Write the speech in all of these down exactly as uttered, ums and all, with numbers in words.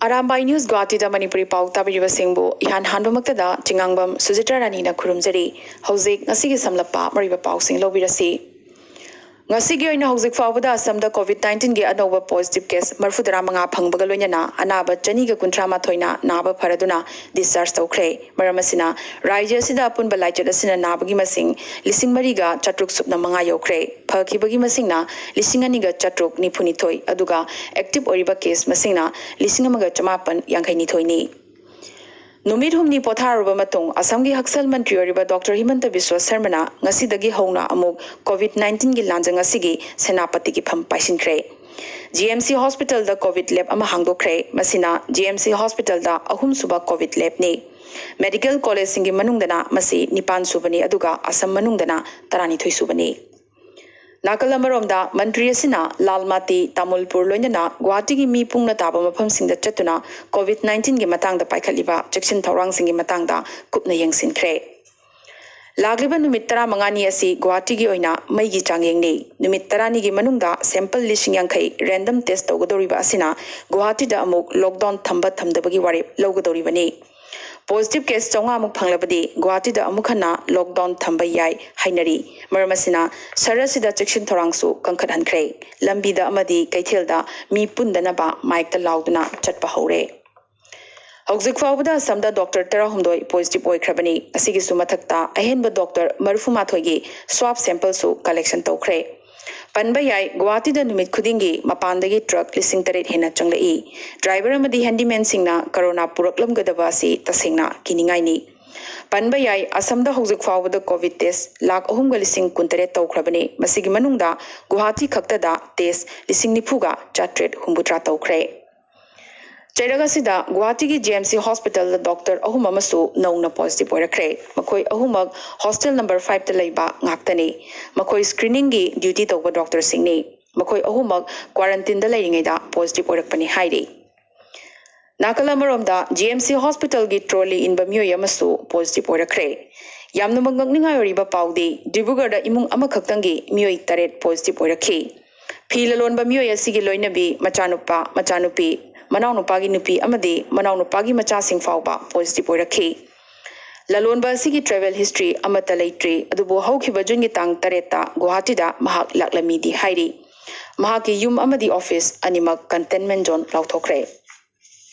Arambai news ꯒꯨꯋꯥꯍꯥꯇꯤꯗ Manipuri ꯄꯥꯎ ꯇꯥꯕꯤꯔꯤꯕꯁꯤꯡꯕꯨ ꯏꯍꯥꯟ ꯍꯥꯟꯕꯃꯛꯇꯗ ꯆꯤꯉꯥꯡꯕꯝ ꯁꯨꯖꯤꯇ꯭ꯔ ꯔꯥꯅꯤꯅ ꯈꯨꯔꯨꯝꯖꯔꯤ꯫ ꯍꯧꯖꯤꯛ ꯉꯁꯤꯒꯤ ꯁꯝꯂꯞꯄ ꯃꯔꯨꯑꯣꯏꯕ ꯄꯥꯎꯁꯤꯡ ꯂꯧꯕꯤꯔꯁꯤ꯫ ꯉꯁꯤꯒꯤ ꯑꯣꯏꯅ ꯍꯧꯖꯤꯛ ꯐꯥꯎꯕꯗ ꯑꯁꯥꯝꯗ ꯀꯣꯚꯤꯗ ꯅꯥꯏꯟꯇꯤꯟꯒꯤ ꯑꯅꯧꯕ ꯄꯣꯖꯤꯇꯤꯚ ꯀꯦꯁ ꯃꯔꯤꯐꯨꯇꯔꯥ ꯃꯉꯥ ꯐꯪꯕꯒ ꯂꯣꯏꯅꯅ ꯑꯅꯥꯕ ꯆꯅꯤꯒ ꯀꯨꯟꯊ꯭ꯔꯥ ꯃꯥꯊꯣꯏꯅ ꯅꯥꯕ ꯐꯔꯗꯨꯅ ꯗꯤꯁꯆꯥꯔꯖ ꯇꯧꯈ꯭ꯔꯦ꯫ ꯃꯔꯝ ꯑꯁꯤꯅ, ꯔꯥꯖ꯭ꯌ ꯑꯁꯤꯗ ꯑꯄꯨꯟꯕ ꯂꯥꯏꯆꯠ ꯑꯁꯤꯅ ꯅꯥꯕꯒꯤ ꯃꯁꯤꯡ ꯂꯤꯁꯤꯡ ꯃꯔꯤꯒ ꯆꯥꯇ꯭ꯔꯨꯛ ꯁꯨꯞꯅ ꯃꯉꯥ ꯌꯧꯈ꯭ꯔꯦ꯫ ꯐꯈꯤꯕꯒꯤ ꯃꯁꯤꯡꯅ ꯂꯤꯁꯤꯡ ꯑꯅꯤꯒ ꯆꯥꯇ꯭ꯔꯨꯛ ꯅꯤꯐꯨ ꯅꯤꯊꯣꯏ, ꯑꯗꯨꯒ ꯑꯦꯛꯇꯤꯚ ꯑꯣꯏꯔꯤꯕ ꯀꯦꯁ ꯃꯁꯤꯡꯅ ꯂꯤꯁꯤꯡ ꯑꯃꯒ ꯆꯃꯥꯄꯟ ꯌꯥꯡꯈꯩ ꯅꯤꯊꯣꯏꯅꯤ꯫ ꯅꯨꯃꯤꯠ ꯍꯨꯝꯅꯤ ꯄꯣꯊꯥꯔꯨꯔꯕ ꯃꯇꯨꯡ, ꯑꯁꯥꯝꯒꯤ ꯍꯛꯁꯦꯜ ꯃꯟꯇ꯭ꯔꯤ ꯑꯣꯏꯔꯤꯕ ꯗꯣꯛꯇꯔ ꯍꯤꯃꯟꯇ ꯕꯤꯁ꯭ꯋ ꯁꯔꯃꯅ ꯉꯁꯤꯗꯒꯤ ꯍꯧꯅ ꯑꯃꯨꯛ ꯀꯣꯚꯤꯗ ꯅꯥꯏꯟꯇꯤꯟꯒꯤ ꯂꯥꯟꯖꯪ ꯑꯁꯤꯒꯤ ꯁꯦꯅꯥꯄꯇꯤꯒꯤ ꯐꯝ ꯄꯥꯏꯁꯤꯟꯈ꯭ꯔꯦ꯫ ꯖꯤ ꯑꯦꯝ ꯁꯤ ꯍꯣꯁꯄꯤꯇꯥꯜꯗ ꯀꯣꯚꯤꯗ ꯂꯦꯕ ꯑꯃ ꯍꯥꯡꯗꯣꯛꯈ꯭ꯔꯦ꯫ ꯃꯁꯤꯅ ꯖꯤ ꯑꯦꯝ ꯁꯤ ꯍꯣꯁꯄꯤꯇꯥꯜꯗ ꯑꯍꯨꯝꯁꯨꯕ ꯀꯣꯚꯤꯗ ꯂꯦꯕꯅꯤ꯫ ꯃꯦꯗꯤꯀꯦꯜ ꯀꯣꯂꯦꯖꯁꯤꯡꯒꯤ ꯃꯅꯨꯡꯗꯅ ꯃꯁꯤ ꯅꯤꯄꯥꯟ ꯁꯨꯕꯅꯤ, ꯑꯗꯨꯒ ꯑꯁꯥꯝ ꯃꯅꯨꯡꯗꯅ ꯇꯔꯥꯅꯤꯊꯣꯏ ꯁꯨꯕꯅꯤ꯫ ꯅꯥꯀꯜ ꯑꯃꯔꯣꯝꯗ, ꯃꯟꯇ꯭ꯔꯤ ꯑꯁꯤꯅ ꯂꯥꯜꯃꯥꯇꯤ, ꯇꯥꯃꯨꯜꯄꯨꯔ ꯂꯣꯏꯅꯅ ꯒꯨꯋꯥꯍꯥꯇꯤꯒꯤ ꯃꯤ ꯄꯨꯡꯅ ꯇꯥꯕ ꯃꯐꯝꯁꯤꯡꯗ ꯆꯠꯇꯨꯅ ꯀꯣꯚꯤꯗ ꯅꯥꯏꯟꯇꯤꯟꯒꯤ ꯃꯇꯥꯡꯗ ꯄꯥꯏꯈꯠꯂꯤꯕ ꯆꯦꯛꯁꯤꯟ ꯊꯧꯔꯥꯡꯁꯤꯡꯒꯤ ꯃꯇꯥꯡꯗ ꯀꯨꯞꯅ ꯌꯦꯡꯁꯤꯟꯈ꯭ꯔꯦ꯫ ꯂꯥꯛꯂꯤꯕ ꯅꯨꯃꯤꯠ ꯇꯔꯥꯃꯉꯥꯅꯤ ꯑꯁꯤ ꯒꯨꯋꯥꯍꯥꯇꯤꯒꯤ ꯑꯣꯏꯅ ꯃꯩꯒꯤ ꯆꯥꯡꯌꯦꯡꯅꯤ꯫ ꯅꯨꯃꯤꯠ ꯇꯔꯥꯅꯤꯒꯤ ꯃꯅꯨꯡꯗ ꯁꯦꯝꯄꯜ ꯂꯤꯁꯤꯡ ꯌꯥꯡꯈꯩ ꯔꯦꯟꯗꯝ ꯇꯦꯁ ꯇꯧꯒꯗꯧꯔꯤꯕ ꯑꯁꯤꯅ ꯒꯨꯋꯥꯍꯥꯇꯤꯗ ꯑꯃꯨꯛ ꯂꯣꯛꯗꯥꯎꯟ ꯊꯝꯕ ꯊꯝꯗꯕꯒꯤ ꯋꯥꯔꯦꯞ ꯂꯧꯒꯗꯧꯔꯤꯕꯅꯤ꯫ ꯄꯣꯖꯤꯇꯤꯚ ꯀꯦꯁ ꯆꯥꯝꯃꯉꯥꯃꯨꯛ ꯐꯪꯂꯕꯗꯤ ꯒꯨꯋꯥꯍꯥꯇꯤꯗ ꯑꯃꯨꯛ ꯍꯟꯅ ꯂꯣꯛꯗꯥꯎꯟ ꯊꯝꯕ ꯌꯥꯏ ꯍꯥꯏꯅꯔꯤ꯫ ꯃꯔꯝ ꯑꯁꯤꯅ ꯁꯍꯔ ꯑꯁꯤꯗ ꯆꯦꯛꯁꯤꯟ ꯊꯧꯔꯥꯡꯁꯨ ꯀꯟꯈꯠꯍꯟꯈ꯭ꯔꯦ꯫ ꯂꯝꯕꯤꯗ ꯑꯃꯗꯤ ꯀꯩꯊꯦꯜꯗ ꯃꯤ ꯄꯨꯟꯗꯅꯕ ꯃꯥꯏꯛꯇ ꯂꯥꯎꯗꯨꯅ ꯆꯠꯄ ꯍꯧꯔꯦ꯫ ꯍꯧꯖꯤꯛ ꯐꯥꯎꯕꯗ ꯑꯁꯥꯝꯗ ꯗꯣꯛꯇꯔ ꯇꯔꯥꯍꯨꯝꯗꯣꯏ ꯄꯣꯖꯤꯇꯤꯚ ꯑꯣꯏꯈ꯭ꯔꯕꯅꯤ꯫ ꯑꯁꯤꯒꯤꯁꯨ ꯃꯊꯛꯇ ꯑꯍꯦꯟꯕ ꯗꯣꯛꯇꯔ ꯃꯔꯤꯐꯨꯃꯥꯊꯣꯏꯒꯤ ꯁ꯭ꯋꯥꯕ ꯁꯦꯝꯄꯜꯁꯨ ꯀꯂꯦꯛꯁꯟ ꯇꯧꯈ꯭ꯔꯦ꯫ ꯄꯟꯕ ꯌꯥꯏ, ꯒꯨꯋꯥꯍꯥꯇꯤꯗ ꯅꯨꯃꯤꯠ ꯈꯨꯗꯤꯡꯒꯤ ꯃꯄꯥꯟꯗꯒꯤ ꯇ꯭ꯔꯛ ꯂꯤꯁꯤꯡ ꯇꯔꯦꯠ ꯍꯦꯟꯅ ꯆꯪꯂꯛꯏ꯫ ꯗ꯭ꯔꯥꯏꯚꯔ ꯑꯃꯗꯤ ꯍꯦꯟꯗꯤꯃꯦꯟꯁꯤꯡꯅ ꯀꯣꯔꯣꯅꯥ ꯄꯨꯔꯛꯂꯝꯒꯗꯕ ꯑꯁꯤ ꯇꯁꯦꯡꯅ ꯀꯤꯅꯤꯡꯉꯥꯏꯅꯤ꯫ ꯄꯟꯕ ꯌꯥꯏ, ꯑꯁꯥꯝꯗ ꯍꯧꯖꯤꯛ ꯐꯥꯎꯕꯗ ꯀꯣꯚꯤꯗ ꯇꯦꯁ ꯂꯥꯈ ꯑꯍꯨꯝꯒ ꯂꯤꯁꯤꯡ ꯀꯨꯟꯇꯔꯦꯠ ꯇꯧꯈ꯭ꯔꯕꯅꯤ꯫ ꯃꯁꯤꯒꯤ ꯃꯅꯨꯡꯗ ꯒꯨꯋꯥꯍꯥꯇꯤ ꯈꯛꯇꯗ ꯇꯦꯁ ꯂꯤꯁꯤꯡ ꯅꯤꯐꯨꯒ ꯆꯥꯇ꯭ꯔꯦꯠ ꯍꯨꯝꯐꯨꯇꯔꯥ ꯇꯧꯈ꯭ꯔꯦ꯫ ꯆꯩꯔꯛ ꯑꯁꯤꯗ ꯒꯨꯋꯥꯍꯥꯇꯤꯒꯤ ꯖꯤ ꯑꯦꯝ ꯁꯤ ꯍꯣꯁꯄꯤꯇꯥꯜꯗ ꯗꯣꯛꯇꯔ ꯑꯍꯨꯝ ꯑꯃꯁꯨ ꯅꯧꯅ ꯄꯣꯖꯤꯇꯤꯚ ꯑꯣꯏꯔꯛꯈ꯭ꯔꯦ꯫ ꯃꯈꯣꯏ ꯑꯍꯨꯝꯃꯛ ꯍꯣꯁꯇꯦꯜ ꯅꯝꯕꯔ ꯐꯥꯏꯚꯇ ꯂꯩꯕ ꯉꯥꯛꯇꯅꯤ꯫ ꯃꯈꯣꯏ ꯁ꯭ꯀ꯭ꯔꯤꯅꯤꯡꯒꯤ ꯗ꯭ꯌꯨꯇꯤ ꯇꯧꯕ ꯗꯣꯛꯇꯔꯁꯤꯡꯅꯤ꯫ ꯃꯈꯣꯏ ꯑꯍꯨꯝꯃꯛ ꯀ꯭ꯋꯥꯔꯟꯇꯤꯟꯗ ꯂꯩꯔꯤꯉꯩꯗ ꯄꯣꯖꯤꯇꯤꯚ ꯑꯣꯏꯔꯛꯄꯅꯤ ꯍꯥꯏꯔꯤ꯫ ꯅꯥꯀꯜ ꯑꯃꯔꯣꯝꯗ, ꯖꯤ ꯑꯦꯝ ꯁꯤ ꯍꯣꯁꯄꯤꯇꯥꯜꯒꯤ ꯇ꯭ꯔꯣꯂꯤ ꯏꯟꯕ ꯃꯤꯑꯣꯏ ꯑꯃꯁꯨ ꯄꯣꯖꯤꯇꯤꯚ ꯑꯣꯏꯔꯛꯈ꯭ꯔꯦ꯫ ꯌꯥꯝꯅꯃꯛ ꯉꯛꯅꯤꯡꯉꯥꯏ ꯑꯣꯏꯔꯤꯕ ꯄꯥꯎꯗꯤ, ꯗꯤꯕ꯭ꯔꯨꯒꯔꯗ ꯏꯃꯨꯡ ꯑꯃꯈꯛꯇꯪꯒꯤ ꯃꯤꯑꯣꯏ ꯇꯔꯦꯠ ꯄꯣꯖꯤꯇꯤꯚ ꯑꯣꯏꯔꯛꯈꯤ꯫ ꯐꯤ ꯂꯂꯣꯟꯕ ꯃꯤꯑꯣꯏ ꯑꯁꯤꯒꯤ ꯂꯣꯏꯅꯕꯤ, ꯃꯆꯥꯅꯨꯄꯥ, ꯃꯆꯥꯅꯨꯄꯤ, ꯃꯅꯥꯎꯅꯨꯄꯥꯒꯤ ꯅꯨꯄꯤ ꯑꯃꯗꯤ ꯃꯅꯥꯎꯅꯨꯄꯥꯒꯤ ꯃꯆꯥꯁꯤꯡ ꯐꯥꯎꯕ positive ꯑꯣꯏꯔꯛꯈꯤ꯫ ꯂꯂꯣꯟꯕ ꯑꯁꯤꯒꯤ travel history ꯑꯃꯠꯇ ꯂꯩꯇ꯭ꯔꯤ, ꯑꯗꯨꯕꯨ ꯍꯧꯈꯤꯕ ꯖꯨꯟꯒꯤ ꯇꯥꯡ ꯇꯔꯦꯠꯇ ꯒꯨꯋꯥꯍꯥꯇꯤꯗ ꯃꯍꯥꯛ ꯂꯥꯛꯂꯝꯃꯤꯗꯤ ꯍꯥꯏꯔꯤ꯫ ꯃꯍꯥꯛꯀꯤ ꯌꯨꯝ ꯑꯃꯗꯤ office ꯑꯅꯤꯃꯛ containment zone ꯂꯥꯎꯊꯣꯛꯈ꯭ꯔꯦ꯫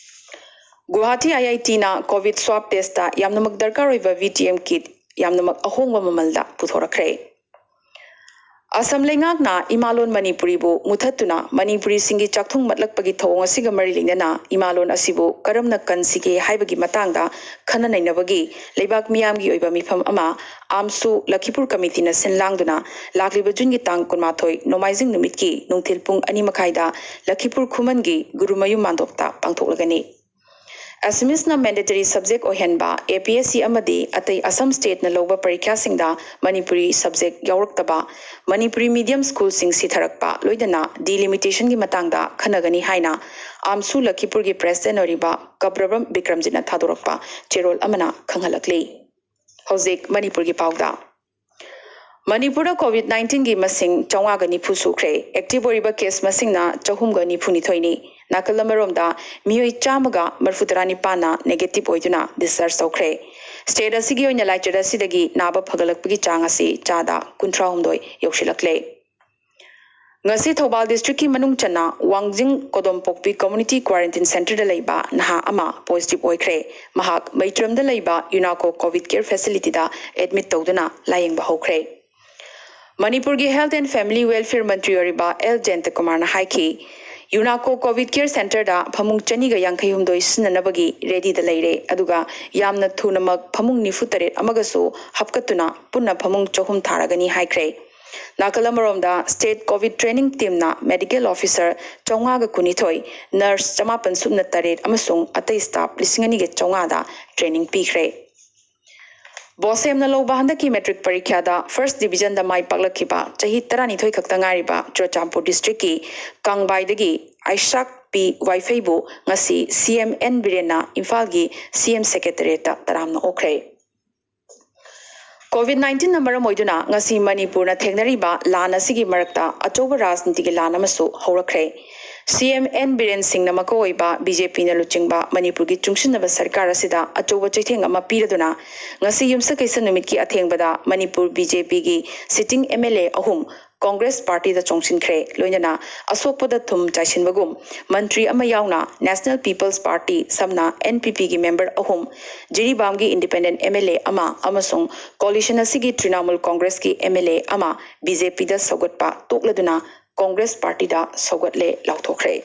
Guwahati IITꯅ COVID swab testꯇ ꯌꯥꯝꯅꯃꯛ ꯗꯔꯀꯥꯔ ꯑꯣꯏꯕ VTM kit ꯌꯥꯝꯅꯃꯛ ꯑꯍꯣꯡꯕ ꯃꯃꯜꯗ ꯄꯨꯊꯣꯔꯛꯈ꯭ꯔꯦ꯫ ꯑꯁꯝ ꯂꯩꯉꯥꯛꯅ ꯏꯃꯥꯂꯣꯟ ꯃꯅꯤꯄꯨꯔꯤꯕꯨ ꯃꯨꯊꯠꯇꯨꯅ ꯃꯅꯤꯄꯨꯔꯤꯁꯤꯡꯒꯤ ꯆꯥꯛꯊꯨꯡ ꯃꯠꯂꯛꯄꯒꯤ ꯊꯧꯑꯣꯡ ꯑꯁꯤꯒ ꯃꯔꯤ ꯂꯩꯅꯅ ꯏꯃꯥꯂꯣꯟ ꯑꯁꯤꯕꯨ ꯀꯔꯝꯅ ꯀꯟꯁꯤꯒꯦ ꯍꯥꯏꯕꯒꯤ ꯃꯇꯥꯡꯗ ꯈꯟꯅ ꯅꯩꯅꯕꯒꯤ ꯂꯩꯕꯥꯛ ꯃꯤꯌꯥꯝꯒꯤ ꯑꯣꯏꯕ ꯃꯤꯐꯝ ꯑꯃ AMSU ꯂꯈꯤꯄꯨꯔ committeeꯅ ꯁꯤꯟ ꯂꯥꯡꯗꯨꯅ ꯂꯥꯛꯂꯤꯕ ꯖꯨꯟꯒꯤ ꯇꯥꯡ ꯀꯨꯟꯃꯥꯊꯣꯏ ꯅꯣꯡꯃꯥꯏꯖꯤꯡ ꯅꯨꯃꯤꯠꯀꯤ ꯅꯨꯡꯊꯤꯜ ꯄꯨꯡ ꯑꯅꯤ ꯃꯈꯥꯏꯗ ꯂꯈꯤꯄꯨꯔ ꯈꯨꯃꯟꯒꯤ ꯒꯨꯔꯨꯃꯌꯨꯝ ꯃꯥꯟꯗꯣꯞꯇ ꯄꯥꯡꯊꯣꯛꯂꯒꯅꯤ꯫ Assamese ꯅ mandatory subject ꯑꯣꯏꯍꯟꯕ, APSC ꯑꯃꯗꯤ ꯑꯇꯩ ꯑꯁꯥꯝ stateꯅ ꯂꯧꯕ ꯄꯔꯤꯈ꯭ꯌꯥꯁꯤꯡꯗ ꯃꯅꯤꯄꯨꯔꯤ subject ꯌꯥꯎꯔꯛꯇꯕ, ꯃꯅꯤꯄꯨꯔꯤ medium schoolꯁꯤꯡ ꯁꯤꯊꯔꯛꯄ, ꯂꯣꯏꯅꯅ delimitationꯒꯤ ꯃꯇꯥꯡꯗ ꯈꯟꯅꯒꯅꯤ ꯍꯥꯏꯅ AMSU ꯂꯈꯤꯄꯨꯔꯒꯤ president ꯑꯣꯏꯔꯤꯕ ꯀꯕ꯭ꯔꯕꯝ ꯕꯤꯀ꯭ꯔꯝꯖꯤꯠꯅ ꯊꯥꯗꯣꯔꯛꯄ ꯆꯦꯔꯣꯜ ꯑꯃꯅ ꯈꯪꯍꯜꯂꯛꯂꯤ꯫ ꯍꯧꯖꯤꯛ ꯃꯅꯤꯄꯨꯔꯒꯤ ꯄꯥꯎꯗ꯫ ꯃꯅꯤꯄꯨꯔꯗ COVID nineteenꯒꯤ ꯃꯁꯤꯡ ꯆꯥꯝꯃꯉꯥꯒ ꯅꯤꯐꯨ ꯁꯨꯈ꯭ꯔꯦ꯫ Active ꯑꯣꯏꯔꯤꯕ case ꯃꯁꯤꯡꯅ ꯆꯍꯨꯝꯒ ꯅꯤꯐꯨ ꯅꯤꯊꯣꯏꯅꯤ꯫ ꯅꯥꯀꯜ ꯑꯃꯔꯣꯝꯗ ꯃꯤꯑꯣꯏ ꯆꯥꯝꯃꯒ ꯃꯔꯤꯐꯨ ꯇꯔꯥꯅꯤꯄꯥꯟꯅ negative ꯑꯣꯏꯗꯨꯅ discharge ꯇꯧꯈ꯭ꯔꯦ꯫ State ꯑꯁꯤꯒꯤ ꯑꯣꯏꯅ ꯂꯥꯏꯆꯠ ꯑꯁꯤꯗꯒꯤ ꯅꯥꯕ ꯐꯒꯠꯂꯛꯄꯒꯤ ꯆꯥꯡ ꯑꯁꯤ ꯆꯥꯗ ꯀꯨꯟꯊ꯭ꯔꯥꯍꯨꯝꯗꯣꯏ ꯌꯧꯁꯤꯜꯂꯛꯂꯦ꯫ ꯉꯁꯤ ꯊꯧꯕꯥꯜ districtꯀꯤ ꯃꯅꯨꯡ ꯆꯟꯅ ꯋꯥꯡꯖꯤꯡ ꯀꯣꯗꯣꯝꯄꯣꯛꯄꯤ community quarantine centreꯗ ꯂꯩꯕ ꯅꯍꯥ ꯑꯃ positive ꯑꯣꯏꯈ꯭ꯔꯦ꯫ ꯃꯍꯥꯛ ꯃꯩꯇ꯭ꯔꯝꯗ ꯂꯩꯕ UNACO COVID care facilityꯗ admit ꯇꯧꯗꯨꯅ ꯂꯥꯌꯦꯡꯕ ꯍꯧꯈ꯭ꯔꯦ꯫ ꯃꯅꯤꯄꯨꯔꯒꯤ Health and Family Welfare ꯃꯟꯇ꯭ꯔꯤ ꯑꯣꯏꯔꯤꯕ ꯑꯦꯜ ꯖꯌꯟꯇꯀꯨꯃꯥꯔꯅ ꯍꯥꯏꯈꯤ, UNACO COVID care centreꯗ ꯐꯃꯨꯡ ꯆꯅꯤꯒ ꯌꯥꯡꯈꯩ ꯍꯨꯝꯗꯣꯏ ꯁꯤꯖꯤꯟꯅꯅꯕꯒꯤ readyꯗ ꯂꯩꯔꯦ, ꯑꯗꯨꯒ ꯌꯥꯝꯅ ꯊꯨꯅꯃꯛ ꯐꯃꯨꯡ ꯅꯤꯐꯨ ꯇꯔꯦꯠ ꯑꯃꯒꯁꯨ ꯍꯥꯞꯀꯠꯇꯨꯅ ꯄꯨꯟꯅ ꯐꯃꯨꯡ ꯆꯍꯨꯝ ꯊꯥꯔꯒꯅꯤ ꯍꯥꯏꯈ꯭ꯔꯦ꯫ ꯅꯥꯀꯜ ꯑꯃꯔꯣꯝꯗ, state COVID training teamꯅ medical officer ꯆꯥꯝꯃꯉꯥꯒ ꯀꯨꯟꯅꯤꯊꯣꯏ, nurse ꯆꯃꯥꯄꯟ ꯁꯨꯞꯅ ꯇꯔꯦꯠ ꯑꯃꯁꯨꯡ ꯑꯇꯩ staff ꯂꯤꯁꯤꯡ ꯑꯅꯤꯒ ꯆꯥꯝꯃꯉꯥꯗ training ꯄꯤꯈ꯭ꯔꯦ꯫ ꯕꯣꯁꯦꯝꯅ ꯂꯧꯕ ꯍꯟꯗꯛꯀꯤ matric ꯄꯔꯤꯈ꯭ꯌꯥꯗ first divisionꯗ ꯃꯥꯏ ꯄꯥꯛꯂꯛꯈꯤꯕ ꯆꯍꯤ ꯇꯔꯥꯅꯤꯊꯣꯏ ꯈꯛꯇ ꯉꯥꯏꯔꯤꯕ ꯆꯨꯔꯆꯥꯟꯄꯨꯔ districtꯀꯤ ꯀꯥꯡꯕꯥꯏꯗꯒꯤ ꯑꯥꯏꯁꯥꯛ ꯄꯤ ꯋꯥꯏꯐꯩꯕꯨ ꯉꯁꯤ CM ꯑꯦꯟ ꯕꯤꯔꯦꯟꯅ ꯏꯝꯐꯥꯜꯒꯤ CM secretariatꯇ ꯇꯔꯥꯝꯅ ꯑꯣꯛꯈ꯭ꯔꯦ꯫ COVID nineteen ꯅ ꯃꯔꯝ ꯑꯣꯏꯗꯨꯅ ꯉꯁꯤ ꯃꯅꯤꯄꯨꯔꯅ ꯊꯦꯡꯅꯔꯤꯕ ꯂꯥꯟ ꯑꯁꯤꯒꯤ ꯃꯔꯛꯇ ꯑꯆꯧꯕ ꯔꯥꯖꯅꯤꯇꯤꯒꯤ ꯂꯥꯟ ꯑꯃꯁꯨ ꯍꯧꯔꯛꯈ꯭ꯔꯦ꯫ ꯁꯤ ꯑꯦꯝ ꯑꯦꯟ ꯕꯤꯔꯦꯟ ꯁꯤꯡꯅ ꯃꯀꯣꯛ ꯑꯣꯏꯕ ꯕꯤ ꯖꯦ ꯄꯤꯅ ꯂꯨꯆꯤꯡꯕ ꯃꯅꯤꯄꯨꯔꯒꯤ ꯆꯨꯡꯁꯤꯟꯅꯕ ꯁꯔꯀꯥꯔ ꯑꯁꯤꯗ ꯑꯆꯧꯕ ꯆꯩꯊꯦꯡ ꯑꯃ ꯄꯤꯔꯗꯨꯅ ꯉꯁꯤ ꯌꯨꯝꯁꯀꯩꯁ ꯅꯨꯃꯤꯠꯀꯤ ꯑꯊꯦꯡꯕꯗ ꯃꯅꯤꯄꯨꯔ ꯕꯤ ꯖꯦ ꯄꯤꯒꯤ sitting M L A ꯑꯍꯨꯝ ꯀꯣꯡꯒ꯭ꯔꯦꯁ ꯄꯥꯔꯇꯤꯗ ꯆꯣꯡꯁꯤꯟꯈ꯭ꯔꯦ꯫ ꯂꯣꯏꯅꯅ ꯑꯁꯣꯛꯄꯗ ꯊꯨꯝ ꯆꯥꯏꯁꯤꯟꯕꯒꯨꯝ ꯃꯟꯇ꯭ꯔꯤ ꯑꯃ ꯌꯥꯎꯅ National People's Party, ꯁꯝꯅ N P P ꯒꯤ ꯃꯦꯝꯕꯔ ꯑꯍꯨꯝ, ꯖꯤꯔꯤꯕꯥꯝꯒꯤ ꯏꯟꯗꯤꯄꯦꯟꯗꯦꯟ M L A ꯑꯃ ꯑꯃꯁꯨꯡ ꯀꯣꯂꯤꯁꯟ ꯑꯁꯤꯒꯤ ꯇ꯭ꯔꯤꯅꯥꯃꯨꯜ ꯀꯣꯡꯒ꯭ꯔꯦꯁꯀꯤ M L A ꯑꯃ ꯕꯤ ꯖꯦ ꯄꯤꯗ ꯁꯧꯒꯠꯄ ꯇꯣꯛꯂꯗꯨꯅ ꯀꯣꯡꯒ꯭ꯔꯦꯁ ꯄꯥꯔꯇꯤꯗ ꯁꯧꯒꯠꯂꯦ ꯂꯥꯎꯊꯣꯛꯈ꯭ꯔꯦ꯫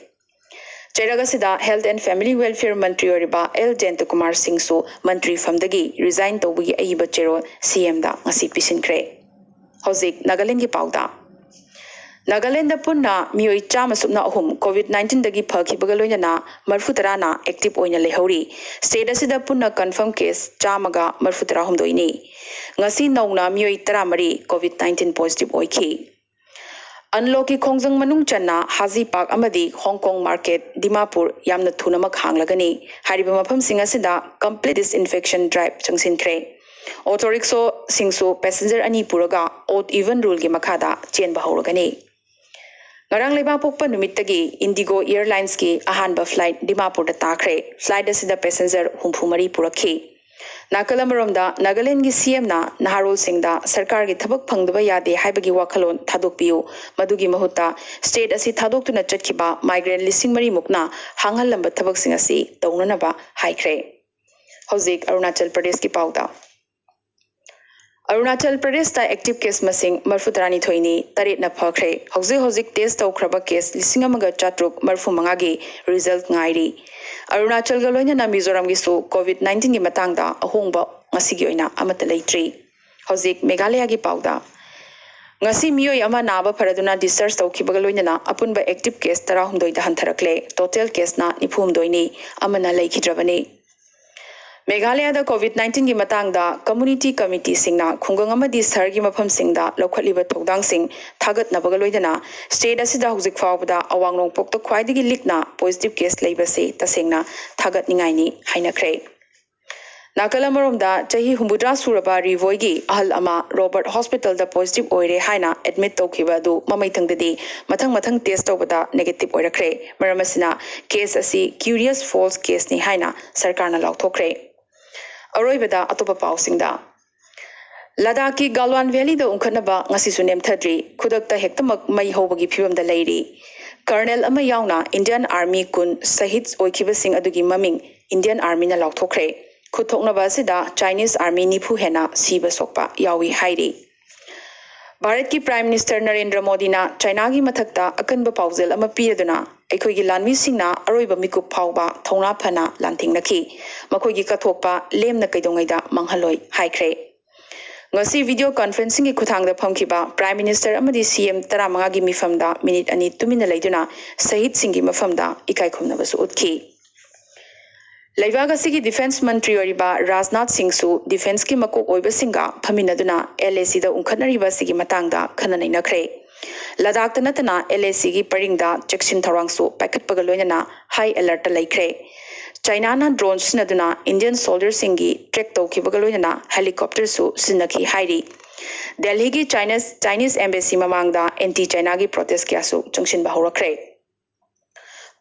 ꯆꯩꯔꯛ ꯑꯁꯤꯗ Health and Family Welfare ꯃꯟꯇ꯭ꯔꯤ ꯑꯣꯏꯔꯤꯕ ꯑꯦꯜ ꯖꯌꯟꯇꯀꯨꯃꯥꯔ ꯁꯤꯡꯁꯨ ꯃꯟꯇ꯭ꯔꯤ ꯐꯝꯗꯒꯤ ꯔꯤꯖꯥꯏꯟ ꯇꯧꯕꯒꯤ ꯑꯏꯕ ꯆꯦꯔꯣꯜ ꯁꯤ ꯑꯦꯝꯗ ꯉꯁꯤ ꯄꯤꯁꯤꯟꯈ꯭ꯔꯦ꯫ ꯍꯧꯖꯤꯛ ꯅꯥꯒꯥꯂꯦꯟꯒꯤ ꯄꯥꯎꯗ꯫ ꯅꯥꯒꯥꯂꯦꯟꯗ ꯄꯨꯟꯅ ꯃꯤꯑꯣꯏ ꯆꯥꯝꯃ ꯁꯨꯞꯅ ꯑꯍꯨꯝ COVID nineteen ꯗꯒꯤ ꯐꯈꯤꯕꯒ ꯂꯣꯏꯅꯅ ꯃꯔꯤꯐꯨ ꯇꯔꯥꯅ active ꯑꯣꯏꯅ ꯂꯩꯍꯧꯔꯤ꯫ State ꯑꯁꯤꯗ ꯄꯨꯟꯅ confirm case ꯆꯥꯝꯃꯒ ꯃꯔꯤꯐꯨ ꯇꯔꯥ ꯍꯨꯝꯗꯣꯏꯅꯤ꯫ ꯉꯁꯤ ꯅꯧꯅ ꯃꯤꯑꯣꯏ ꯇꯔꯥꯃꯔꯤ COVID nineteen positive ꯑꯣꯏꯈꯤ꯫ ꯑꯟꯂꯣꯛꯀꯤ ꯈꯣꯡꯖꯪ ꯃꯅꯨꯡ ꯆꯟꯅ ꯍꯥꯖꯤ ꯄꯥꯔꯛ ꯑꯃꯗꯤ ꯍꯣꯡꯀꯣꯡ ꯃꯥꯔꯀꯦꯠ, ꯗꯤꯃꯥꯄꯨꯔ ꯌꯥꯝꯅ ꯊꯨꯅꯃꯛ ꯍꯥꯡꯂꯒꯅꯤ꯫ ꯍꯥꯏꯔꯤꯕ ꯃꯐꯝꯁꯤꯡ ꯑꯁꯤꯗ complete disinfection drive ꯆꯪꯁꯤꯟꯈ꯭ꯔꯦ꯫ ꯑꯣꯇꯣ ꯔꯤꯛꯁꯣꯁꯤꯡꯁꯨ passenger ꯑꯅꯤ ꯄꯨꯔꯒ odd even ruleꯒꯤ ꯃꯈꯥꯗ ꯆꯦꯟꯕ ꯍꯧꯔꯒꯅꯤ꯫ ꯉꯔꯥꯡ ꯂꯩꯕꯥꯛꯄꯣꯛꯄ ꯅꯨꯃꯤꯠꯇꯒꯤ ꯏꯟꯗꯤꯒꯣ ꯑꯦꯌꯔꯂꯥꯏꯟꯁꯀꯤ ꯑꯍꯥꯟꯕ flight ꯗꯤꯃꯥꯄꯨꯔꯗ ꯇꯥꯈ꯭ꯔꯦ꯫ Flight ꯑꯁꯤꯗ passenger ꯍꯨꯝꯐꯨ ꯃꯔꯤ ꯄꯨꯔꯛꯈꯤ꯫ ꯅꯥꯀꯜ ꯑꯃꯔꯣꯝꯗ ꯅꯥꯒꯥꯂꯦꯟꯒꯤ ꯁꯤ ꯑꯦꯝꯅ ꯅꯍꯥꯔꯣꯜꯁꯤꯡꯗ ꯁꯔꯀꯥꯔꯒꯤ ꯊꯕꯛ ꯐꯪꯗꯕ ꯌꯥꯗꯦ ꯍꯥꯏꯕꯒꯤ ꯋꯥꯈꯜꯂꯣꯟ ꯊꯥꯗꯣꯛꯄꯤꯌꯨ, ꯃꯗꯨꯒꯤ ꯃꯍꯨꯠꯇ state ꯑꯁꯤ ꯊꯥꯗꯣꯛꯇꯨꯅ ꯆꯠꯈꯤꯕ migrant ꯂꯤꯁꯤꯡ ꯃꯔꯤꯃꯨꯛꯅ ꯍꯥꯡꯍꯜꯂꯝꯕ ꯊꯕꯛꯁꯤꯡ ꯑꯁꯤ ꯇꯧꯅꯅꯕ ꯍꯥꯏꯈ꯭ꯔꯦ꯫ ꯍꯧꯖꯤꯛ ꯑꯔꯨꯅꯥꯆꯜ ꯄ꯭ꯔꯗꯦꯁꯀꯤ ꯄꯥꯎꯗ꯫ ꯑꯔꯨꯅꯥꯆꯜ ꯄ꯭ꯔꯗꯦꯁꯇ active case ꯃꯁꯤꯡ ꯃꯔꯤꯐꯨ ꯇꯔꯥꯅꯤꯊꯣꯏꯅꯤ, ꯇꯔꯦꯠꯅ ꯐꯈ꯭ꯔꯦ꯫ ꯍꯧꯖꯤꯛ ꯍꯧꯖꯤꯛ test ꯇꯧꯈ꯭ꯔꯕ case ꯂꯤꯁꯤꯡ ꯑꯃꯒ ꯆꯥꯇ꯭ꯔꯨꯛ ꯃꯔꯤꯐꯨ ꯃꯉꯥꯒꯤ result ꯉꯥꯏꯔꯤ꯫ ꯑꯔꯨꯅꯥꯆꯜꯒ ꯂꯣꯏꯅꯅ ꯃꯤꯖꯣꯔꯥꯝꯒꯤꯁꯨ COVID nineteenꯒꯤ ꯃꯇꯥꯡꯗ ꯑꯍꯣꯡꯕ ꯉꯁꯤꯒꯤ ꯑꯣꯏꯅ ꯑꯃꯠꯇ ꯂꯩꯇ꯭ꯔꯤ꯫ ꯍꯧꯖꯤꯛ ꯃꯦꯘꯥꯂꯌꯥꯒꯤ ꯄꯥꯎꯗ꯫ ꯉꯁꯤ ꯃꯤꯑꯣꯏ ꯑꯃ ꯅꯥꯕ ꯐꯔꯗꯨꯅ discharge ꯇꯧꯈꯤꯕꯒ ꯂꯣꯏꯅꯅ ꯑꯄꯨꯟꯕ active case ꯇꯔꯥꯍꯨꯝꯗꯣꯏꯗ ꯍꯟꯊꯔꯛꯂꯦ꯫ Total caseꯅ ꯅꯤꯐꯨ ꯍꯨꯝꯗꯣꯏꯅꯤ, ꯑꯃꯅ ꯂꯩꯈꯤꯗ꯭ꯔꯕꯅꯤ꯫ ꯃꯦꯘꯥꯂꯌꯥꯗ COVID nineteenꯒꯤ ꯃꯇꯥꯡꯗ community committeeꯁꯤꯡꯅ ꯈꯨꯡꯒꯪ ꯑꯃꯗꯤ ꯁꯍꯔꯒꯤ ꯃꯐꯝꯁꯤꯡꯗ ꯂꯧꯈꯠꯂꯤꯕ ꯊꯧꯗꯥꯡꯁꯤꯡ ꯊꯥꯒꯠꯅꯕꯒ ꯂꯣꯏꯅꯅ state ꯑꯁꯤꯗ ꯍꯧꯖꯤꯛ ꯐꯥꯎꯕꯗ ꯑꯋꯥꯡ ꯅꯣꯡꯄꯣꯛꯇ ꯈ꯭ꯋꯥꯏꯗꯒꯤ ꯂꯤꯛꯅ positive case ꯂꯩꯕꯁꯤ ꯇꯁꯦꯡꯅ ꯊꯥꯒꯠꯅꯤꯡꯉꯥꯏꯅꯤ ꯍꯥꯏꯅꯈ꯭ꯔꯦ꯫ ꯅꯥꯀꯜ ꯑꯃꯔꯣꯝꯗ, ꯆꯍꯤ ꯍꯨꯝꯐꯨꯇꯔꯥ ꯁꯨꯔꯕ ꯔꯤꯚꯣꯏꯒꯤ ꯑꯍꯜ ꯑꯃ ꯔꯣꯕꯔꯠ ꯍꯣꯁꯄꯤꯇꯥꯜꯗ ꯄꯣꯖꯤꯇꯤꯚ ꯑꯣꯏꯔꯦ ꯍꯥꯏꯅ ꯑꯦꯗꯃꯤꯠ ꯇꯧꯈꯤꯕ ꯑꯗꯨ ꯃꯃꯩꯊꯪꯗꯗꯤ ꯃꯊꯪ ꯃꯊꯪ ꯇꯦꯁ ꯇꯧꯕꯗ ꯅꯦꯒꯦꯇꯤꯚ ꯑꯣꯏꯔꯛꯈ꯭ꯔꯦ꯫ ꯃꯔꯝ ꯑꯁꯤꯅ ꯀꯦꯁ ꯑꯁꯤ ꯀ꯭ꯌꯨꯔꯤꯌꯁ ꯐꯣꯜꯁ ꯀꯦꯁꯅꯤ ꯍꯥꯏꯅ ꯁꯔꯀꯥꯔꯅ ꯂꯥꯎꯊꯣꯛꯈ꯭ꯔꯦ꯫ ꯑꯔꯣꯏꯕꯗ ꯑꯇꯣꯞꯄ ꯄꯥꯎꯁꯤꯡꯗ, ꯂꯗꯥꯈꯀꯤ ꯒꯥꯜꯋꯥꯟ ꯚꯦꯂꯤꯗ ꯎꯪꯈꯠꯅꯕ ꯉꯁꯤꯁꯨ ꯅꯦꯝꯊꯗ꯭ꯔꯤ꯫ ꯈꯨꯗꯛꯇ ꯍꯦꯛꯇꯃꯛ ꯃꯩ ꯍꯧꯕꯒꯤ ꯐꯤꯕꯝꯗ ꯂꯩꯔꯤ꯫ ꯀꯔꯅꯦꯜ ꯑꯃ ꯌꯥꯎꯅ ꯏꯟꯗꯤꯌꯟ ꯑꯥꯔꯃꯤ ꯀꯨꯟ ꯁꯍꯤꯗ ꯑꯣꯏꯈꯤꯕꯁꯤꯡ ꯑꯗꯨꯒꯤ ꯃꯃꯤꯡ ꯏꯟꯗꯤꯌꯟ ꯑꯥꯔꯃꯤꯅ ꯂꯥꯎꯊꯣꯛꯈ꯭ꯔꯦ꯫ ꯈꯨꯠꯊꯣꯛꯅꯕ ꯑꯁꯤꯗ ꯆꯥꯏꯅꯤꯁ ꯑꯥꯔꯃꯤ ꯅꯤꯐꯨ ꯍꯦꯟꯅ ꯁꯤꯕ ꯁꯣꯛꯄ ꯌꯥꯎꯏ ꯍꯥꯏꯔꯤ꯫ ꯚꯥꯔꯠꯀꯤ ꯄ꯭ꯔꯥꯏꯝ ꯃꯤꯅꯤꯁꯇꯔ ꯅꯔꯦꯟꯗ꯭ꯔ ꯃꯣꯗꯤꯅ ꯆꯥꯏꯅꯥꯒꯤ ꯃꯊꯛꯇ ꯑꯀꯟꯕ ꯄꯥꯎꯖꯦꯜ ꯑꯃ ꯄꯤꯔꯗꯨꯅ, ꯑꯩꯈꯣꯏꯒꯤ ꯂꯥꯟꯃꯤꯁꯤꯡꯅ ꯑꯔꯣꯏꯕ ꯃꯤꯀꯨꯞ ꯐꯥꯎꯕ ꯊꯧꯅꯥ ꯐꯅ ꯂꯥꯟꯊꯦꯡꯅꯈꯤ꯫ ꯃꯈꯣꯏꯒꯤ ꯀꯠꯊꯣꯛꯄ ꯂꯦꯝꯅ ꯀꯩꯗꯧꯉꯩꯗ ꯃꯥꯡꯍꯜꯂꯣꯏ ꯍꯥꯏꯈ꯭ꯔꯦ꯫ ꯉꯁꯤ ꯚꯤꯗꯤꯑꯣ ꯀꯟꯐꯔꯦꯟꯁꯤꯡꯒꯤ ꯈꯨꯠꯊꯥꯡꯗ ꯐꯝꯈꯤꯕ ꯄ꯭ꯔꯥꯏꯝ ꯃꯤꯅꯤꯁꯇꯔ ꯑꯃꯗꯤ ꯁꯤ ꯑꯦꯝ ꯇꯔꯥꯃꯉꯥꯒꯤ ꯃꯤꯐꯝꯗ ꯃꯤꯅꯤꯠ ꯑꯅꯤ ꯇꯨꯃꯤꯟꯅ ꯂꯩꯗꯨꯅ ꯁꯍꯤꯗꯁꯤꯡꯒꯤ ꯃꯐꯝꯗ ꯏꯀꯥꯏ ꯈꯨꯝꯅꯕꯁꯨ ꯎꯠꯈꯤ꯫ ꯂꯩꯕꯥꯛ ꯑꯁꯤꯒꯤ ꯗꯤꯐꯦꯟꯁ ꯃꯟꯇ꯭ꯔꯤ ꯑꯣꯏꯔꯤꯕ ꯔꯥꯖꯅꯥꯊ ꯁꯤꯡꯁꯨ ꯗꯤꯐꯦꯟꯁꯀꯤ ꯃꯀꯣꯛ ꯑꯣꯏꯕꯁꯤꯡꯒ ꯐꯝꯃꯤꯟꯅꯗꯨꯅ ꯑꯦꯜ ꯑꯦ ꯁꯤꯗ ꯎꯪꯈꯠꯅꯔꯤꯕ ꯑꯁꯤꯒꯤ ꯃꯇꯥꯡꯗ ꯈꯟꯅ ꯅꯩꯅꯈ꯭ꯔꯦ꯫ ꯂꯗꯥꯈꯇ ꯅꯠꯇꯅ ꯑꯦꯜ ꯑꯦ ꯁꯤꯒꯤ ꯄꯔꯤꯡꯗ ꯆꯦꯛꯁꯤꯟ ꯊꯧꯔꯥꯡꯁꯨ ꯄꯥꯏꯈꯠꯄꯒ ꯂꯣꯏꯅꯅ ꯍꯥꯏ ꯑꯦꯂꯔꯠꯇ ꯂꯩꯈ꯭ꯔꯦ꯫ ꯆꯥꯏꯅꯥꯅ ꯗ꯭ꯔꯣꯟ ꯁꯤꯖꯤꯟꯅꯗꯨꯅ ꯏꯟꯗꯤꯌꯟ ꯁꯣꯜꯖꯔꯁꯤꯡꯒꯤ ꯇ꯭ꯔꯦꯛ ꯇꯧꯈꯤꯕꯒ ꯂꯣꯏꯅꯅ ꯍꯦꯂꯤꯀꯣꯞꯇꯔꯁꯨ ꯁꯤꯖꯤꯟꯅꯈꯤ ꯍꯥꯏꯔꯤ꯫ ꯗꯦꯜꯍꯤꯒꯤ ꯆꯥꯏꯅꯤꯁ, ꯆꯥꯏꯅꯤꯁ ꯑꯦꯝꯕꯦꯁꯤ ꯃꯃꯥꯡꯗ ꯑꯦꯟꯇꯤ ꯆꯥꯏꯅꯥꯒꯤ ꯄ꯭ꯔꯣꯇꯦꯁ ꯀꯌꯥꯁꯨ ꯆꯪꯁꯤꯟꯕ ꯍꯧꯔꯛꯈ꯭ꯔꯦ꯫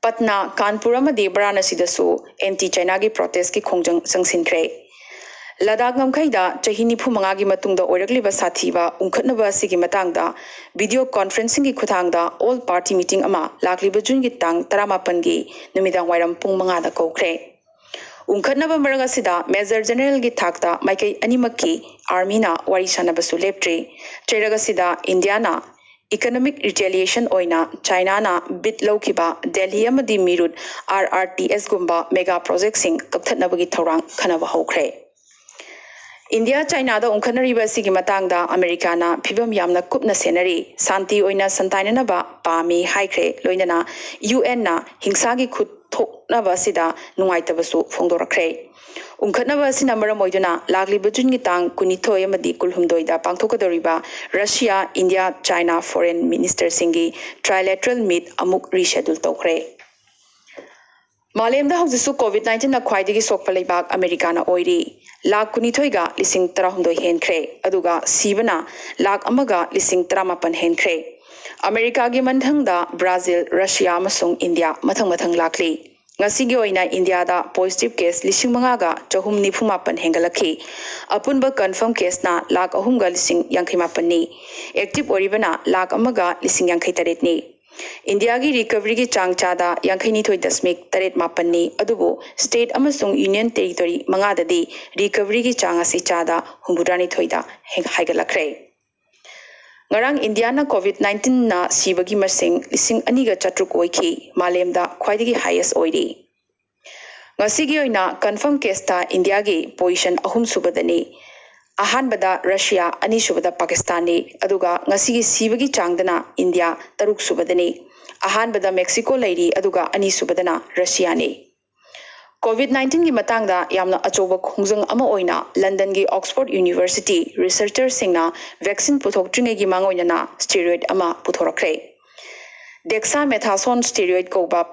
ꯄꯠꯅꯥ, ꯀꯥꯟꯄꯨꯔ ꯑꯃꯗꯤ ꯕꯔꯥꯅꯁꯤꯗꯁꯨ ꯑꯦꯟꯇꯤ ꯆꯥꯏꯅꯥꯒꯤ ꯄ꯭ꯔꯣꯇꯦꯁꯀꯤ ꯈꯣꯡꯖꯪ ꯆꯪꯁꯤꯟꯈ꯭ꯔꯦ꯫ ꯂꯗꯥꯈ ꯉꯝꯈꯩꯗ ꯆꯍꯤ ꯅꯤꯐꯨ ꯃꯉꯥꯒꯤ ꯃꯇꯨꯡꯗ ꯑꯣꯏꯔꯛꯂꯤꯕ ꯁꯥꯊꯤꯕ ꯎꯪꯈꯠꯅꯕ ꯑꯁꯤꯒꯤ ꯃꯇꯥꯡꯗ ꯚꯤꯗꯤꯑꯣ ꯀꯣꯟꯐꯔꯦꯟꯁꯤꯡꯒꯤ ꯈꯨꯠꯊꯥꯡꯗ ꯑꯣꯜ ꯄꯥꯔꯇꯤ ꯃꯤꯇꯤꯡ ꯑꯃ ꯂꯥꯛꯂꯤꯕ ꯖꯨꯟꯒꯤ ꯇꯥꯡ ꯇꯔꯥꯃꯥꯄꯟꯒꯤ ꯅꯨꯃꯤꯗꯥꯡ ꯋꯥꯏꯔꯝ ꯄꯨꯡ ꯃꯉꯥꯗ ꯀꯧꯈ꯭ꯔꯦ꯫ ꯎꯪꯈꯠꯅꯕ ꯃꯔꯛ ꯑꯁꯤꯗ ꯃꯦꯖꯔ ꯖꯦꯅꯔꯦꯜꯒꯤ ꯊꯥꯛꯇ ꯃꯥꯏꯀꯩ ꯑꯅꯤꯃꯛꯀꯤ ꯑꯥꯔꯃꯤꯅ ꯋꯥꯔꯤ ꯁꯥꯟꯅꯕꯁꯨ ꯂꯦꯞꯇ꯭ꯔꯤ꯫ ꯆꯩꯔꯛ ꯑꯁꯤꯗ ꯏꯟꯗꯤꯌꯥꯅ ꯏꯀꯅꯣꯃꯤꯛ ꯔꯤꯇꯦꯂꯤꯌꯦꯁꯟ ꯑꯣꯏꯅ ꯆꯥꯏꯅꯥꯅ ꯕꯤꯗ ꯂꯧꯈꯤꯕ ꯗꯦꯜꯍꯤ ꯑꯃꯗꯤ ꯃꯤꯔꯨꯠ ꯑꯥꯔ ꯑꯥꯔ ꯇꯤ ꯑꯦꯁꯒꯨꯝꯕ ꯃꯦꯒꯥ ꯄ꯭ꯔꯣꯖꯦꯛꯁꯤꯡ ꯀꯛꯊꯠꯅꯕꯒꯤ ꯊꯧꯔꯥꯡ ꯈꯟꯅꯕ ꯍꯧꯈ꯭ꯔꯦ꯫ ꯏꯟꯗꯤꯌꯥ ꯆꯥꯏꯅꯥꯗ ꯎꯪꯈꯠꯅꯔꯤꯕ ꯑꯁꯤꯒꯤ ꯃꯇꯥꯡꯗ ꯑꯃꯦꯔꯤꯀꯥꯅ ꯐꯤꯕꯝ ꯌꯥꯝꯅ ꯀꯨꯞꯅ ꯁꯦꯟꯅꯔꯤ, ꯁꯥꯟꯇꯤ ꯑꯣꯏꯅ ꯁꯟꯇꯥꯏꯅꯅꯕ ꯄꯥꯝꯃꯤ ꯍꯥꯏꯈ꯭ꯔꯦ꯫ ꯂꯣꯏꯅꯅ ꯌꯨ ꯑꯦꯟꯅ ꯍꯤꯡꯁꯥꯒꯤ ꯈꯨꯠ ꯊꯣꯛꯅꯕ ꯑꯁꯤꯗ ꯅꯨꯡꯉꯥꯏꯇꯕꯁꯨ ꯐꯣꯡꯗꯣꯔꯛꯈ꯭ꯔꯦ꯫ ꯎꯪꯈꯠꯅꯕ ꯑꯁꯤꯅ ꯃꯔꯝ ꯑꯣꯏꯗꯨꯅ ꯂꯥꯛꯂꯤꯕ ꯖꯨꯟꯒꯤ ꯇꯥꯡ ꯀꯨꯟꯅꯤꯊꯣꯏ ꯑꯃꯗꯤ ꯀꯨꯟꯍꯨꯝꯗꯣꯏꯗ ꯄꯥꯡꯊꯣꯛꯀꯗꯧꯔꯤꯕ ꯔꯁꯤꯌꯥ, ꯏꯟꯗꯤꯌꯥ, ꯆꯥꯏꯅꯥ ꯐꯣꯔꯦꯟ ꯃꯤꯅꯤꯁꯇꯔꯁꯤꯡꯒꯤ trilateral meet ꯑꯃꯨꯛ reschedule ꯇꯧꯈ꯭ꯔꯦ꯫ ꯃꯥꯂꯦꯝꯗ ꯍꯧꯖꯤꯛꯁꯨ ꯀꯣꯚꯤꯗ ꯅꯥꯏꯟꯇꯤꯟꯅ ꯈ꯭ꯋꯥꯏꯗꯒꯤ ꯁꯣꯛꯄ ꯂꯩꯕꯥꯛ ꯑꯃꯦꯔꯤꯀꯥꯅ ꯑꯣꯏꯔꯤ꯫ ꯂꯥꯈ ꯀꯨꯟꯅꯤꯊꯣꯏꯒ ꯂꯤꯁꯤꯡ ꯇꯔꯥꯍꯨꯝꯗꯣꯏ ꯍꯦꯟꯈ꯭ꯔꯦ, ꯑꯗꯨꯒ ꯁꯤꯕꯅ ꯂꯥꯈ ꯑꯃꯒ ꯂꯤꯁꯤꯡ ꯇꯔꯥꯃꯥꯄꯟ ꯍꯦꯟꯈ꯭ꯔꯦ꯫ ꯑꯃꯦꯔꯤꯀꯥꯒꯤ ꯃꯊꯪꯗ ꯕ꯭ꯔꯥꯖꯤꯜ, ꯔꯁꯤꯌꯥ ꯑꯃꯁꯨꯡ ꯏꯟꯗꯤꯌꯥ ꯃꯊꯪ ꯃꯊꯪ ꯂꯥꯛꯂꯤ꯫ ꯉꯁꯤꯒꯤ ꯑꯣꯏꯅ ꯏꯟꯗꯤꯌꯥꯗ ꯄꯣꯖꯤꯇꯤꯚ ꯀꯦꯁ ꯂꯤꯁꯤꯡ ꯃꯉꯥꯒ ꯆꯍꯨꯝ ꯅꯤꯐꯨ ꯃꯥꯄꯟ ꯍꯦꯟꯒꯠꯂꯛꯈꯤ꯫ ꯑꯄꯨꯟꯕ ꯀꯟꯐꯥꯔꯝ ꯀꯦꯁꯅ ꯂꯥꯈ ꯑꯍꯨꯝꯒ ꯂꯤꯁꯤꯡ ꯌꯥꯡꯈꯩ ꯃꯥꯄꯟꯅꯤ꯫ ꯑꯦꯛꯇꯤꯚ ꯑꯣꯏꯔꯤꯕꯅ ꯂꯥꯈ ꯑꯃꯒ ꯂꯤꯁꯤꯡ ꯌꯥꯡꯈꯩ ꯇꯔꯦꯠꯅꯤ꯫ ꯏꯟꯗꯤꯌꯥꯒꯤ ꯔꯤꯀꯚꯔꯤꯒꯤ ꯆꯥꯡ ꯆꯥꯗ ꯌꯥꯡꯈꯩꯅꯤꯊꯣꯏ ꯗꯁꯃꯤꯛ ꯇꯔꯦꯠ ꯃꯥꯄꯟꯅꯤ, ꯑꯗꯨꯕꯨ ꯁ꯭ꯇꯦꯠ ꯑꯃꯁꯨꯡ ꯌꯨꯅꯤꯌꯟ ꯇꯦꯔꯤꯇꯣꯔꯤ ꯃꯉꯥꯗꯗꯤ ꯔꯤꯀꯚꯔꯤꯒꯤ ꯆꯥꯡ ꯑꯁꯤ ꯆꯥꯗ ꯍꯨꯝꯐꯨꯇꯔꯥꯅꯤꯊꯣꯏꯗ ꯍꯦꯟ-, ꯍꯥꯏꯒꯠꯂꯛꯈ꯭ꯔꯦ꯫ ꯉꯔꯥꯡ ꯏꯟꯗꯤꯌꯥꯅ ꯀꯣꯚꯤꯗ ꯅꯥꯏꯟꯇꯤꯟꯅ ꯁꯤꯕꯒꯤ ꯃꯁꯤꯡ ꯂꯤꯁꯤꯡ ꯑꯅꯤꯒ ꯆꯥꯇ꯭ꯔꯨꯛ ꯑꯣꯏꯈꯤ, ꯃꯥꯂꯦꯝꯗ ꯈ꯭ꯋꯥꯏꯗꯒꯤ ꯍꯥꯏꯌꯦꯁ ꯑꯣꯏꯔꯤ꯫ ꯉꯁꯤꯒꯤ ꯑꯣꯏꯅ ꯀꯟꯐꯥꯔꯝ ꯀꯦꯁꯇ ꯏꯟꯗꯤꯌꯥꯒꯤ ꯄꯣꯖꯤꯁꯟ ꯑꯍꯨꯝ ꯁꯨꯕꯗꯅꯤ꯫ ꯑꯍꯥꯟꯕꯗ ꯔꯁꯤꯌꯥ, ꯑꯅꯤꯁꯨꯕꯗ ꯄꯥꯀꯤꯁꯇꯥꯟꯅꯤ, ꯑꯗꯨꯒ ꯉꯁꯤꯒꯤ ꯁꯤꯕꯒꯤ ꯆꯥꯡꯗꯅ ꯏꯟꯗꯤꯌꯥ ꯇꯔꯨꯛ ꯁꯨꯕꯗꯅꯤ꯫ ꯑꯍꯥꯟꯕꯗ ꯃꯦꯛꯁꯤꯀꯣ ꯂꯩꯔꯤ, ꯑꯗꯨꯒ ꯑꯅꯤꯁꯨꯕꯗꯅ ꯔꯁꯤꯌꯥꯅꯤ꯫ ꯀꯣꯚꯤꯗ ꯅꯥꯏꯟꯇꯤꯟꯒꯤ ꯃꯇꯥꯡꯗ ꯌꯥꯝꯅ ꯑꯆꯧꯕ ꯈꯣꯡꯖꯪ ꯑꯃ ꯑꯣꯏꯅ ꯂꯟꯗꯟꯒꯤ ꯑꯣꯛꯁꯐꯣꯔꯗ ꯌꯨꯅꯤꯚꯔꯁꯤꯇꯤ ꯔꯤꯁꯔꯆꯔꯁꯤꯡꯅ ꯚꯦꯛꯁꯤꯟ ꯄꯨꯊꯣꯛꯇ꯭ꯔꯤꯉꯩꯒꯤ ꯃꯥꯡꯑꯣꯏꯅꯅ ꯁ꯭ꯇꯦꯔꯣꯏꯗ ꯑꯃ ꯄꯨꯊꯣꯔꯛꯈ꯭ꯔꯦ꯫ ꯗꯦꯛꯁꯥꯃꯦꯊꯥꯁꯣꯟ ꯁ꯭ꯇꯦꯔꯣꯏꯗ ꯀꯧꯕ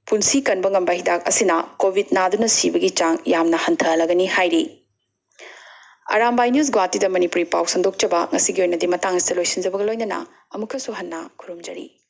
ꯄꯨꯟꯁꯤ ꯀꯟꯕ ꯉꯝꯕ ꯍꯤꯗꯥꯛ ꯑꯁꯤꯅ ꯀꯣꯚꯤꯗ ꯅꯥꯗꯨꯅ ꯁꯤꯕꯒꯤ ꯆꯥꯡ ꯌꯥꯝꯅ ꯍꯟꯊꯍꯜꯂꯒꯅꯤ ꯍꯥꯏꯔꯤ꯫ ꯑꯔꯥꯝꯕꯥꯏ ꯅ꯭ꯌꯨꯁ ꯒꯨꯋꯥꯍꯥꯇꯤꯗ ꯃꯅꯤꯄꯨꯔꯤ ꯄꯥꯎ ꯁꯟꯗꯣꯛꯆꯕ ꯉꯁꯤꯒꯤ ꯑꯣꯏꯅꯗꯤ ꯃꯇꯥꯡ ꯑꯁꯤꯗ ꯂꯣꯏꯁꯤꯟꯖꯕꯒ ꯂꯣꯏꯅꯅ ꯑꯃꯨꯛꯀꯁꯨ ꯍꯟꯅ ꯈꯨꯔꯨꯝꯖꯔꯤ꯫